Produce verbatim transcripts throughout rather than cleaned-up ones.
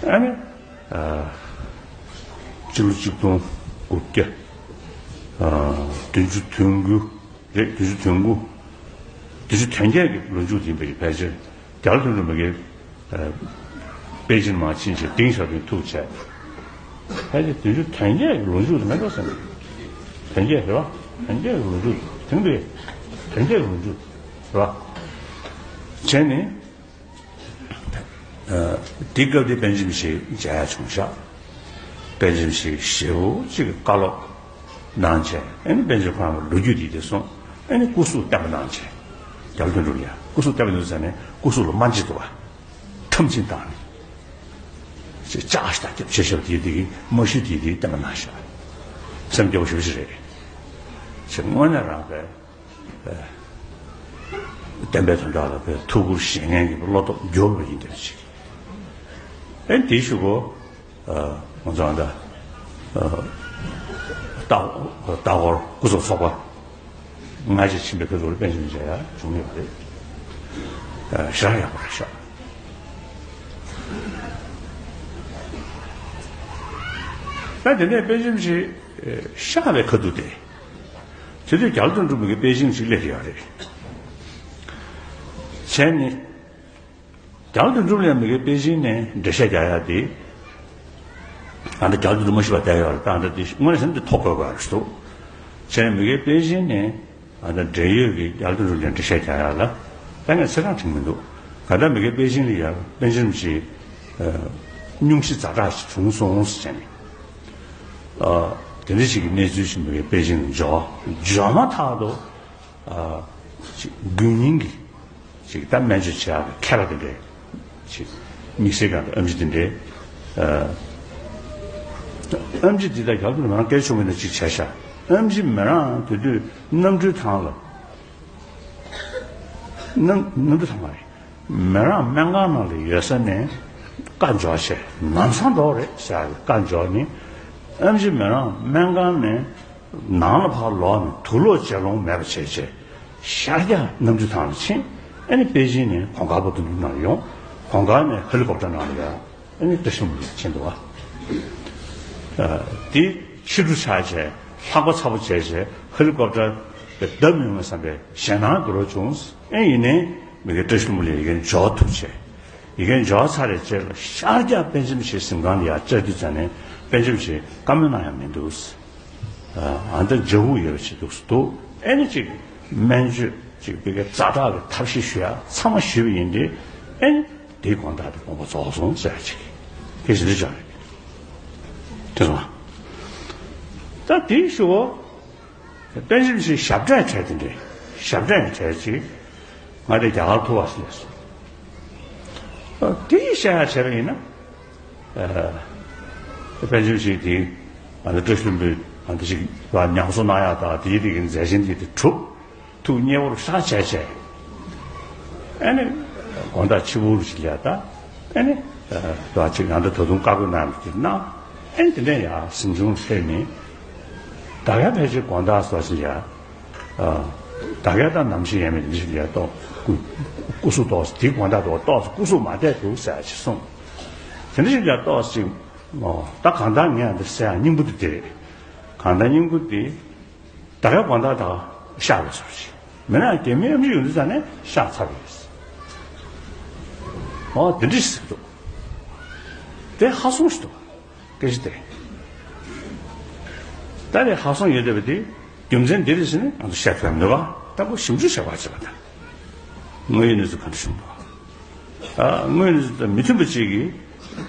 ཨ་ནི། ཨ། སྤྱི་ལོ་གཅིག་སྟོང་དགུ་བརྒྱ། ཨ། བདུན་ཅུ་དོན་དགུ་རེད། བདུན་ཅུ་དོན་དགུ། བདུན་ཅུ་དོན་བརྒྱད་ཀྱི་ལོ་མཇུག་དེ་ཡིན་པའི་ཕལ་ཆེར་རྒྱ་ལོ་དོན་གྲུབ་མ་གིས། ཨ། པེ་ཅིན་མར་ཕྱིན་བྱས་ཏིང་ཞའོ་ཕིང་ཐུག་བྱས། ཕལ་ཆེར་བདུན་ཅུ་དོན་བརྒྱད་ཀྱི་ལོ་མཇུག་དེ་མེད་འགྲོ་བསམ། དོན་བརྒྱད་རེད་བ། དོན་བརྒྱད་ཀྱི་ལོ་མཇུག་དེང་དུ། དོན་བརྒྱད་ཀྱི་ལོ་མཇུག་རེད་བ། བྱས་ནས། ཨ། དེ་སྐབས་དེ་པཎ་ཆེན་ཞིག་མཇལ་ཡ་བྱུང་ཤག་པཎ་ཆེན་ཞིག་ཞེ་པོ་ཅིག་བཀའ་སློབ་གནང་བྱས། ཨ་ནི་པཎ་ཆེན་ཁོ་རང་ལོ་རྒྱུས་དེ་དེ་གསུངས། ཨ་ནི་སྐུ་གཟུགས་བསྟན་པ་གནང་བྱས། རྒྱ་ལོ་དོན་གྲུབ་ལ་ཡ་སྐུ་གཟུགས་བསྟན་པ་གནང་ཟེར་ནས་སྐུ་གཟུགས་ལ་རྨ་རྗེས་འདུག་བ། ཁྲམ་ཆིང་བཏང་ནས། ཅེས་ལྕགས་ཤ་སྟག་རྒྱབ་བྱས་ཤག་དེ་དེ་གི་རྨ་ཤུལ་དེ་དེ་བསྟན་པ་གནང་ཤག་སེམས་སྐྱོ་པོ་ཞེ་པོ་ཞིག་རེད། ཅེས་དངོས་གནས་རང་པའི། ཨ། བསྟན་པའི་དོན་དག་ལ་པའི་ཐུགས་ཁུར་བཞེས་མཁན་གྱི་བློ་སྟོབས་མགྱོགས་པ་ཡིན་དེ་ཅིག་ཨེ་དེའི་གཞུག་གུ། ཨ། ང་ཚོ་ཨ་ད། ཨ། ལྟ་ལྟ་སྐོར་སྐུ་ཚབ་ཚོགས་པ་སྔ་རྗེས་ཕྱིན་པའི་ཁ་ཐུག་ལ་པཎ་ཆེན་མཇལ་ཡ་བྱུང་ཡོད་པ་རེད། ཨ། ཞེ་དྲག་ཡག་པོ་རེད་ཤག་ད་དེ་ནས་པཎ་ཆེན་ཞིག་གཤེགས་པའི་ཁ་ཐུག་དེ། དེ་དུས་རྒྱ་ལོ་དོན་གྲུབ་མ་གིས་པེ་ཅིང་ཞིག་སླེབས་ཡོད་རེད། བྱས་ནས། རྒྱ་ལོ་དོན་གྲུབ་ལ་མ་གིས་པེ་ཅིང་ནས་འགྲེལ་བཤད་རྒྱག་ཡ་དེ། ཨ་ད་རྒྱ་ལོ་དོན་གྲུབ་མ་ཤི་བ་བསྡད་ཡོད་རེད། ད་ཨ་ད་དེ་དངོས་གནས་བྱས་ན་དེ་ཐོ་འགོད་དགོས་རེད་འདུག་བྱས་ནས་མ་གིས་པེ་ཅིང་ནས་ཨ་ད་འབྲེལ་ཡོད་ཀྱི་རྒྱ་ལོ་དོན་གྲུབ་ལ་འགྲེལ་བཤད་རྒྱག་ཡ་ལ་ད་ངས་ཚེ་རིང་དྲན་མི་འདུག་ག་ད་མ་གིས་པེ་ཅིང་ལ་ཡ་པཎ་ཆེན་ཞིག་ཨ། སྙུང་གཞི་ཛ་དྲག་ཞིག་བྱུང་སོང་ཟེར་ནས། ཨ། དེ་འདྲ་ཞིག་གི་གནས་ཚུལ་ཞིག་མ་གིས་པེ་ཅིང་ལ་འབྱོར། འབྱོར་མ་ཐག་ཏུ། ཨ། ཅིག་དགོས་ངེས་ཀྱི་ཅིག་ད་སྨན་བཅོས་བྱེད་ཡག་གི་མཁས་པ་དེ་འདྲས་ཅིག་དམིགས་བསལ་གང་དུ་ཨེམ་ཆི་དེ་འདྲས། ཨ། ཨེམ་ཆི་དེ་ད་རྒྱ་ལོ་དོན་གྲུབ་མ་རང་སྐད་ཆ་བྱུང་བ་ན་ཅིག་བྱས་ཤག་ཨེམ་ཆི་མོ་རང་དེ་དུས་གནམ་གྲུའི་ཐང་ལ། གནམ་གནམ་གྲུ་ཐང་མ་རེད། མོ་རང་སྨན་ཁང་ནང་ལ་ཡོད་ས་ནས་བཀའ་འབྱོར་བྱས། ལམ་སང་འགྲོ་རེད་ཟེར་བཀའ་འབྱོར་ནས། ཨེམ་ཆི་མོ་རང་སྨན་ཁང་ནས་ནང་ལ་ཕར་ལོག་ནས་དུག་ལོག་ལྗིད་ལོང་མེད་པ་བྱས་བྱས། ཤར་རྒྱག་གནམ་གྲུ་ཐང་ལ་ཕྱིན། ཨ་ནི་པེ་ཅིང་ནས་གོང་དཀར་པོ་དོན་གྲུབ་ནང་ལ་ཡོང་། གོང་དཀར་ནས་ཧེ་ལི་ཀོབ་ཊར་ནང་ལ་ཡོང་། ཨ་ནི་བཀྲ་ཤིས་ལྷུན་པོ་ལ་ཕྱིན་འདུག་བ། ཨ། དེ་ཕྱི་དྲོ་ཆགས་བྱས་ལྷགས་པ་ཚ་པོ་བྱས་བྱས་ཧེ་ལི་ཀོབ་ཊར་བརྡབ་མི་ཡོང་བསམ་པའི་ཞེད་སྣང་འགུལ་རོགས་བྱུང་། ཨེ་ཡིན་ནའི་མ་གིས་བཀྲ་ཤིས་ལྷུན་པོ་ལ་ཡ་གིར་འབྱོར་ཐུབ་བྱས། ཡ་གིར་འབྱོར་ཚར་རེད་བྱས་ལ་ཤར་རྒྱག་པཎ་ཆེན་ཞིག་གཟིམ་ཁང་ལ་ཡ་བཅར་དུས་ཙམ་ནས་པཎ་ཆེན་ཞིག་བཀའ་མོལ་གནང་ཡ་མི་འདུག་ཨ། ཨ་ད་འཇའ་གུར་ཡོད་པ་ཅིག་འདུག་འདུག་ཨེ་ནི་ཅིག་སྨན་བཅོས་ཅིག་བི་གའི་ཛ་དྲག་གི་ཐབས་ཤེས་ཞུ་ཡ་ཚང་མ་ཞུས་པ་ཡིན་ཏེ། ཨེ་ནི་དེའི་དགོང་དག་དེ་དགོངས་པ་རྫོགས་སོང་ཟེར་ཡ་ཅིག་སྐད་ཆ་འདི་ཅང་རེད། དེ་སོང་། ད་དེའི་ཞུ་བ། པཎ་ཆེན་ཞིག་ཞབས་བྲོ་བྱས་དེ་འདྲས། ཞབས་བྲོ་བྱས་ཅིག་ང་དེ་རྒྱ་གར་ཐུག་པ་སླེབས་སོང་། དེ་བཤད་ཡ་བྱས་པ་ཡིན་ན། ཨ། པཎ་ཆེན་ཞིག་དེ་ང་ཚོ་བཀྲ་ཤིས་ལྷུན་པོའི་ང་ཚོ་ཞིག་ལ་ཉམས་གསོ་གནང་ཡག་དང་དེའི་རིགས་ཀྱི་མཛད་ཆེན་དེ་དེ་གྲུབ། ཐུགས་མཉེས་པོར་ཤག་བྱས་བྱས། ཨ་ནི་དགོང་དག་ཕྱི་པོ་རུ་ཞིག་ལ་ད། ཨ་ནི་ཨ་ཅིག་ང་ཚོ་ད་དུང་བཀའ་བསྒོ་གནང་རོགས་གྱིས་གནང་། ཨ་ནི་དེ་འདྲ་ཡ་གཟིམ་ཆུང་སླེབས་ནས། ད་ག་ཕལ་ཆེར་དགོང་དག་སོ་ཞིག་ལ་ཡ། ཨ། ད་ག་ད་ནམ་ཞིག་ཡས་མས་འདི་ཞིག་ལ་ཡ་ཏོག་སྐུ་སྐུ་གཟུགས་ཏོག་ཙམ་དེའི་དགོང་དག་ཏོག་ཏོག་ཙམ་སྐུ་གཟུགས་མ་བདེ་འདུག་ཟེར་ཅིག་གསུངས། དེ་འདྲ་ཞིག་ལ་ཡ་ཏོག་ཙམ། ཨོ། ད་གང་ལྟར་ངས་འདི་ཟེར་ཡ་སྙིང་པོ་དེ་དེ་རེད། གང་ལྟར་སྙིང་པོ་དེ། ད་ག་དགོང་དག་ད་ག་གཤགས་པའི་བཟོ་ཞིག་མིན་ན་རྒན་མོའི་ཨེམ་ཆི་ཡོང་དུས་ཙམ་ནས་གཤགས་ཚར་བ་རེད། ཨོ་དེ་འདྲ་ཞིག་འདུག་དེ་ཧ་སོང་ཞིག་འདུག་སྐད་ཆ་དེ། ད་རེས་ཧ་སོང་ཡོད་བསྡད་པ་དེ་རྒྱུ་མཚན་འདི་རེད་ཟེར་ནས་ང་ཚོ་བཤད་ཐུབ་ཡ་མི་འདུག་ག་ད་ཁོ་ཞིབ་འཇུག་བྱེད་པ་བྱེད་པ་དང་། དངོས་ཡོད་གནས་ཚུལ་ག་འདྲ་བྱུང་འདུག་ཨ། དངོས་ཡོད་གནས་ཚུལ་དང་མི་མཐུན་པ་ཅིག་གིས་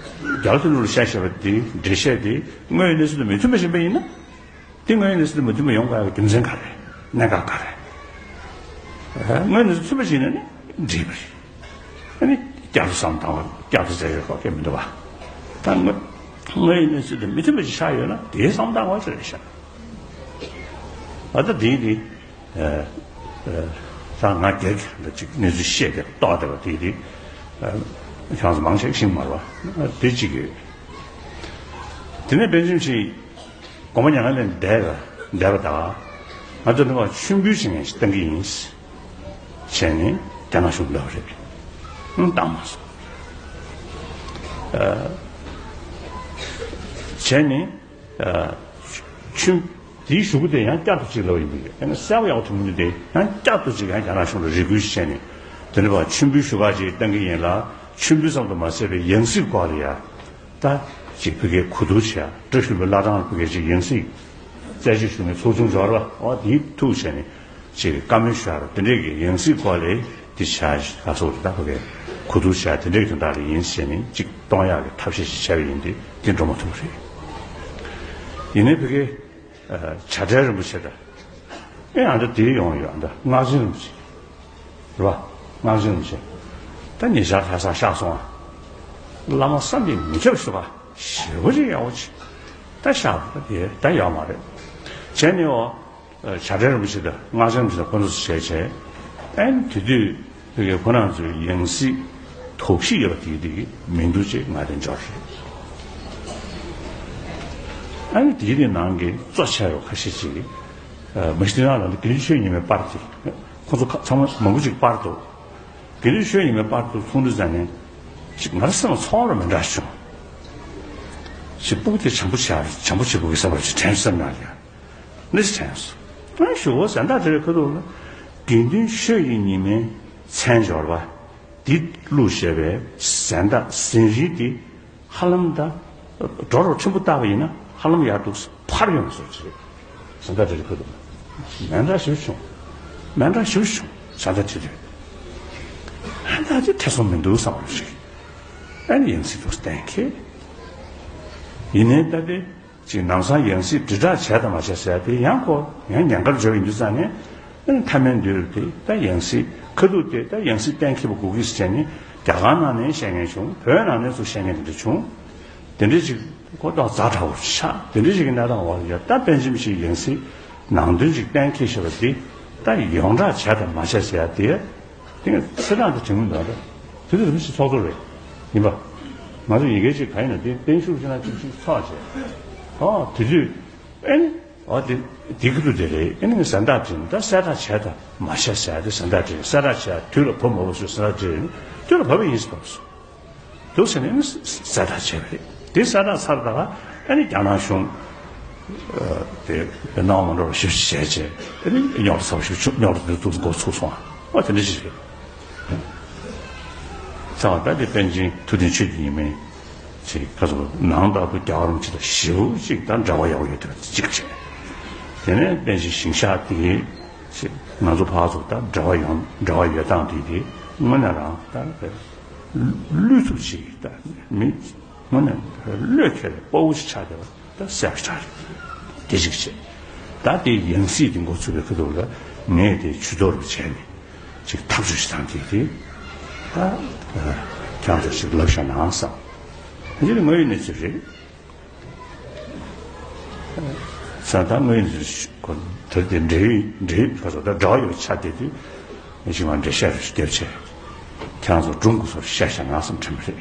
རྒྱ་ལོ་དོན་གྲུབ་ལ་བཤད་བཞག་པ་དེ་འགྲེལ་བཤད་དེ་དངོས་ཡོད་གནས་ཚུལ་དང་མི་མཐུན་པ་ཞིག་ཡིན་པ་ཡིན་ན། དེ་དངོས་ཡོད་གནས་ཚུལ་དང་མི་མཐུན་པ་ཡོང་དགོས་ཡག་རྒྱུ་མཚན་ག་རེ། གནད་འགག་ག་རེ། ཨ། དངོས་ཡོད་གནས་ཚུལ་མཐུན་པ་ཞིག་ཡིན་ན་ནི་འགྲིག་པ་རེད། ཨ་ནི་བསྐྱར་དུ་བསམ་བཏང་བ་བསྐྱར་དུ་བཙལ་ཡག་ཁག་གི་མི་འདུག་བ། ད་དངོས་དངོས་ཡོད་གནས་ཚུལ་དང་མི་མཐུན་པ་ཞིག་ཆགས་ཡོད་ན་དེའི་བསམ་བཏང་བ་ཞིག་རེད་ཤག་ཨ་ད་དེ་ཡིན་དེ། ཨ། ཨ། ད་ང་སྒེར་གྱི་འདི་ཅིག་གནས་ཚུལ་བཤད་དེ་རྟོགས་བསྡད་པ་དེ་དེ། ཨ། ཁྱེད་རང་ཚོ་མང་ཆེ་ཤེས་ཀྱི་མ་རེད་བ། ཨ། དེ་གཅིག་ཡོད། དེ་ནས་པཎ་ཆེན་ཞིག་དགོང་མོ་མྱ་ངན་ལས་འདས་པ་འདས་པ་དང་། ང་ཚོ་འདི་བ་མཆོད་འབུལ་བྱེད་མཁན་ཞིག་བཏང་གི་ཡིན། བྱས་ནས་རྒྱ་ནག་གཞུང་འདྲ་བ་རེད། ཨང་བཏང་མ་སོང་། ཨ། བྱས་ནས་ཨ་མཆོད་དེའི་གཞུག་གུ་དེ་ཡང་བསྐྱར་དུ་གཅིག་ལབ་ཡིན་པ་ཡོད། ཡང་ན་གསལ་པོ་ཡག་པོ་མཐོང་མི་འདུག་དེ་ཡང་བསྐྱར་དུ་གཅིག་ཡང་རྒྱ་ནག་གཞུང་ལ་རེ་སྐུལ་ཞིག་བྱས་ནས། དེ་འདྲ་བ་མཆོད་འབུལ་ཞུ་ག་ཅིག་གཏང་གི་ཡིན་ལ། མཆོད་འབུལ་ཙམ་དུ་མ་ཟད་པའི་ཡང་སྲིད་སྐོར་ལ་ཡ། ད་ཅིག་བོད་སྐད་གོ་བསྡུར་བྱས། བཀྲ་ཤིས་ལྷུན་པོའི་བླ་བྲང་ལ་བོད་སྐད་ཅིག་ཡང་སྲིད་རྩད་གཅོད་ཞུ་མཁན་ཚོགས་ཆུང་འབྱོར་བ། འོ་དེའི་ཐུགས་བྱས་ནས་ཅིག་བཀའ་མོལ་ཞུ་ཡ་ར། དེ་འདྲས་ཀྱི་ཡང་སྲིད་སྐོར་ལ་དེ་བྱ་ག་སོགས་རེད། ད་བོད་སྐད་གོ་བསྡུར་བྱས་དེ་འདྲས་ཀྱི་དོན་དག་ལ་ཡིན་བྱས་ནས་ཅིག་གཏོང་ཡག་གི་ཐབས་ཤེས་ཤིག་བྱས་པ་ཡིན་དུས་དེ་འགྲོ་མ་ཐུབ་པ་རེད། ཡིན་ནའི་བོད་སྐད་བྱ་བྲལ་རིན་པོ་ཆེ་དང་། ཨེ་ཨ་འདྲ་དེ་ཡོང་ཡོད། ཨ་འདྲ་སྔགས་ཆེན་རིན་པོ་ཆེ། རེད་བ། སྔགས་ཆེན་རིན་པོ་ཆེ། ད་ཉེ་ཆར་ལྷ་སར་གཤེགས་སོང་ཨ། བླ་མ་བསམ་གྱིས་མི་ཁྱབ་ཞུ་བ་ཞེ་པོ་ཅིག་ཡག་པོ་ཅིག་ད་གཤེགས་པ་དེ་ད་ཡོད་མ་རེད། བྱས་ནས་འོ། བྱ་བྲལ་རིན་པོ་ཆེ་དང་སྔགས་ཆེན་རིན་པོ་ཆེ་དང་ཁོ་ཚོ་བྱས་བྱས། ཨ་ནི་དེ་དུས་དེ་གའི་ཁོ་རང་ཚོའི་ཡང་སྲིད་དོགས་གཞི་ཡོད་པ་དེ་དེ་མི་འདུག་ཅེས་ང་དེ་འབྱོར་རེད། ཨ་ནི་དེའི་རིང་ནང་གི་གཙོ་ཆེ་བ་ཁ་ཤས་ཅིག་ཨ་མ་གཞི་དེ་རང་ལ་དགེ་འདུན་ཆོས་ཉི་མའི་པར་དེ། ཁོ་ཚོ་ཁ་ཚང་མ་མང་པོ་ཅིག་པར་འདུག་དགེ་འདུན་ཆོས་ཉི་མའི་པར་དེ་མཐོང་དུས་ཙམ་ནས་ཅིག་ང་རང་སེམས་ལ་ཚོར་བ་མི་འདྲ་བྱུང་། ཅིག་སྤུ་གུ་དེ་བྱམས་པོ་བྱ་བྱམས་པོ་བྱེད་དགོས་ཀྱི་བསམ་པ་ཅིག་དྲན་སོང་ན་ཡང་། འདི་དྲན་སོང་། ཨ་ཞུ་བ་གཟན་རྟགས་དེ་རེད། ཁ་ཐུག་ལ་དགེ་འདུན་ཆོས་ཀྱི་ཉི་མའི་མཚན་སྦྱོར་བ་འདི་བླུགས་བྱས་པའི་གཟན་རྟགས་ཟན་རིལ་འདི་ཧ་ལམ་ད་འགྲོ་རོགས་ཕྲན་བུ་བཏགས་པ་ཡིན་ན་ཧ་ལམ་ཡར་འདུག་ཕར་ཡོང་སོང་ཅི་རེད། གཟན་རྟགས་དེ་རེད། ཁ་ཐུག་ལ་མེ་མདའ་ཞིག་བྱུང་། མེ་མདའ་ཞིག་བྱུང་། གཟན་རྟགས་དེ་རེད། མེ་མདའ་དེ་ཐེ་ཚོམ་མི་འདུག་བསམ་པ་ཞིག་ཨ་ནི་ཡང་སྲིད་དུ་གཏན་འཁེལ། ཡིན་ནའི་ད་དེ། ཅིག་ནང་སང་ཡང་སྲིད་དྲིལ་བསྒྲགས་བྱས་དང་མ་བྱས་ཟེར་ཡ་དེ་ཡང་ཁོ་ཡང་ཉེན་ཁར་འཇོག་ཡིན་དུས་ཙང་ནས། ཨ་ནི་མཐའ་མའི་མདུན་དེ་ད་ཡང་སྲིད་ཁ་ཐུག་དེ་ད་ཡང་སྲིད་གཏན་འཁེལ་བ་དགོས་ཀྱི་ཟེར་ནས་རྒྱ་གར་ནང་ནས་བཤད་མཁན་བྱུང་། བོད་ནང་ནས་ཚུར་བཤད་མཁན་དེ་འདྲ་བྱུང་། དེ་འདྲ་ཅིག་ཁོ་ཏོག་ཛ་དྲག་པོ་ཆགས། དེ་འདྲ་ཅིག་གི་གནས་སྟངས་འོག་ལ་ཡ་ད་པཎ་ཆེན་ཞིག་ཡང་སྲིད་ནང་དོན་ཅིག་གཏན་འཁེལ་བཞག་པ་དེ་ད་ཡོངས་གྲགས་བྱས་དང་མ་བྱས་ཟེར་ཡ་དེ། དེ་ནས་ཚེ་རིང་དང་དྲན་མི་འདུག་ད། དེ་དུས་རིམ་བཞིན་ཚོགས་གཙོ་རེད། ཡིན་པ། ང་ཚོ་ཡི་གེ་གཅིག་ག་ཡིན་ན་དེ་བརྟན་བཞུགས་ཅིག་ན་གཅིག་གཅིག་ཚོགས་བྱས། ཨོ་དེ་དུས་ཨེ་ནི་ཨོ་དེ་དེ་ཁུ་ཐུ་དེ་རེད། ཨེ་ནི་གཟན་རྟགས་བྲིས་ནས་ད་གསལ་བསྒྲགས་བྱས་དང་མ་བྱས་ཟེར་ཡ་དེ། གཟན་རྟགས་བྲིས་གསལ་བསྒྲགས་བྱས་དུས་ལ་བབ་མ་བབ་སུ་གཟན་རྟགས་བྲིས་དུས་ལ་བབ་པ་ཡིན་ཟེར་བབ་སོང་། འདུག་ཟེར་ནས་ནི་གསལ་བསྒྲགས་བྱས་པ་རེད། དེ་གསལ་བསྒྲགས་ཚར་ད་ག་ཨ་ནི་རྒྱ་ནག་གཞུང་དེ་སྣང་བ་མ་འགྲོ་བ་ཞིབ་ཞིབ་བྱས་བྱས། ཨ་ནི་རྙོག་དྲ་ཚ་བ་ཞིག་བྱུང་། རྙོག་དྲ་དེ་ཚོ་འགོ་ཚུགས་སོང་། ཨ་དེ་འདྲ་ཞིག་རེད། ཚ་བ་ད་དེ་པཎ་ཆེན་ཐུབ་བསྟན་ཆོས་ཀྱི་ཉི་མའི་ཅིག་ཁ་སོ་ནང་ལྟ་བུ་རྒྱལ་བ་རིན་པོ་ཆེ་དང་ཞེ་པོ་ཅིག་ད་འབྲེལ་བ་ཡག་པོ་ཡོད་དེ་གཅིག་བྱས། དེ་ནས་པཎ་ཆེན་ཞིང་གཤེགས་དེ་ཅིག་ང་ཚོ་ཕར་ཚུར་ད་འབྲེལ་བ་ཡོང་འབྲེལ་བ་ཡོད་སྟངས་དེ་དེ་དངོས་གནས་རང་ད་བློས་ཐུབ་ཅིག་ད་མི་དངོས་གནས་བློས་འཁེལ་བའི་དཔའ་བོ་ཞིག་ཆགས་བསྡད་པ་ད་གསལ་པོ་ཆགས་རེད། དེ་ཅིག་བྱས། ད་དེ་ཡང་སྲིད་དེ་འགོ་ཚུགས་པའི་ཁ་ཐུག་ལ་ངས་དེ་ཇུས་གཏོགས་རུ་བྱས་ནས་ཅིག་ཐག་གཅོད་ཞིག་བཏང་དེ་དེ་ད་ཁྱང་ཚོ་ཞིག་ལབ་བཞག་ན་བསམ། དེ་ནི་དངོས་ཡོད་གནས་ཚུལ་རེད། ས་ད་དངོས་ཡོད་གནས་ཚུལ་ད་དེ་འབྲེལ་ཡོད་འབྲེལ་ཡོད་ཁ་ཚོ་ད་འབྲེལ་བ་ཡོད་ཆ་དེ་དུས་ངས་ཅིག་མ་འགྲེལ་བཤད་རུ་ཞིག་བརྒྱབ་བྱས། ཁྱང་ཚོ་སྒྲུང་གི་སོར་བཤད་བཞག་ན་བསམ་དྲན་པ་རེད།